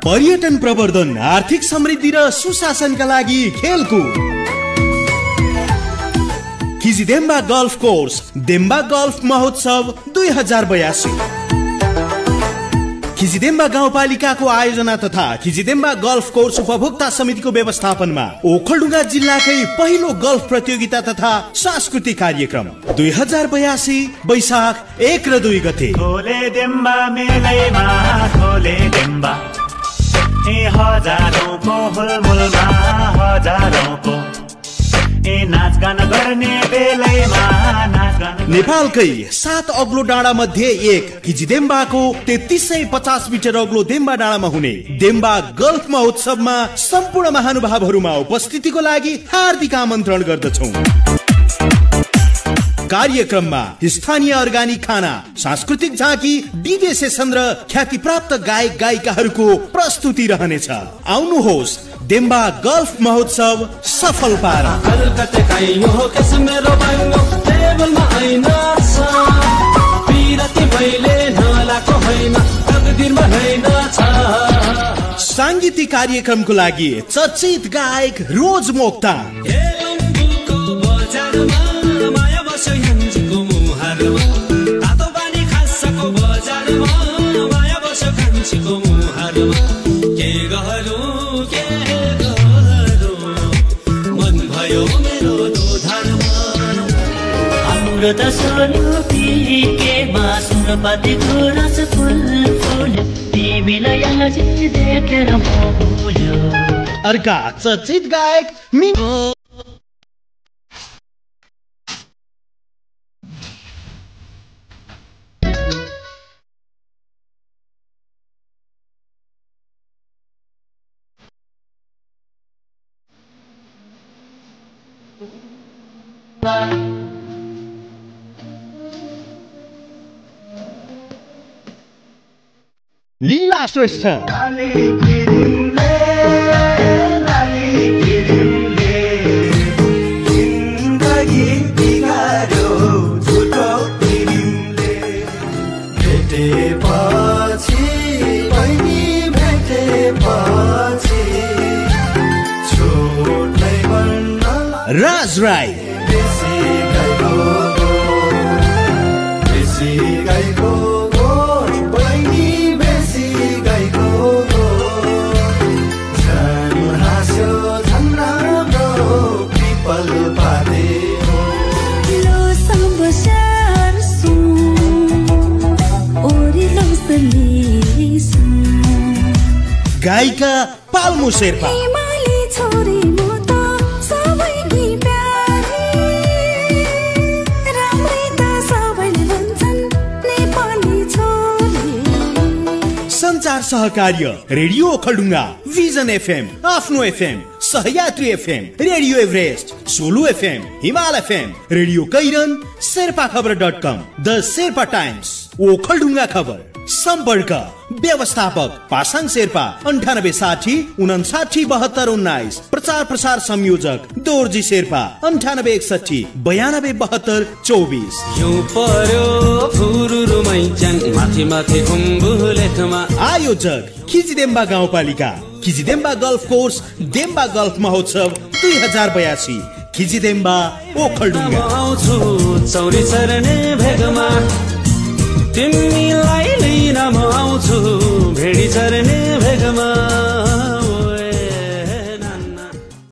पर्यटन प्रवर्धन, आर्थिक समृद्धि र सुशासनका लागि खेलकुद। खिचिदेम्बा गल्फ कोर्स देम्बा गल्फ महोत्सव 2082। खिचिदेम्बा गाउँपालिकाको आयोजना तथा खिचिदेम्बा गल्फ कोर्स उपभोक्ता समितिको व्यवस्थापनमा ओखलढुङ्गा जिल्लाकै पहिलो गल्फ प्रतियोगिता तथा सांस्कृतिक कार्यक्रम 2082 वैशाख 1 र 2 गते। खोले देम्बा मेलैमा खोले देम्बा हजारौंको हुलमुलमा हजारौंको नाच गान गर्ने बेलैमा नाच गान। नेपालकै 7 अग्लो डाँडा मध्ये एक खिचिदेम्बाको 3350 मिटर अग्लो देम्बा डाँडामा हुने देम्बा गल्फ महोत्सवमा सम्पूर्ण महानुभावहरूमा उपस्थितिको लागि हार्दिक आमन्त्रण गर्दछौं। कार्यक्रममा स्थानीय अर्गानिक खाना, सांस्कृतिक झाँकी, डीजे सेसन र ख्यातिप्राप्त गायक गायिकाहरूको प्रस्तुति रहनेछ। आउनुहोस्, देम्बा गल्फ महोत्सव सफल पार। सांगीतिक कार्यक्रमको लागि चर्चित गायक रोज मोक्तान, अर्का चर्चित गायक लीला श्रेष्ठ, राज राई, गायिका palmo Sherpa, Sanchar Sahakarya radio Okhaldhunga, vision FM, Aafno FM, Sahayatri FM, radio Everest, Solu FM, Himal FM, radio Kairan, Sherpa खबर.com, द शेर्पा टाइम्स, ओखलढुङ्गा खबर। सम्पर्क व्यवस्थापक पासाङ शेर्पा 9860 59 72 19। प्रचार प्रसार संयोजक दोर्जी शेर्पा 9861 92 72 24। आयोजक खिचिदेम्बा गाउँपालिका, खिचिदेम्बा गल्फ कोर्स देम्बा गल्फ महोत्सव 2082, खिचिदेम्बा ओखलढुङ्गा। तिमीलाई लिन म आउँछु भेडी चर्ने भेगमा।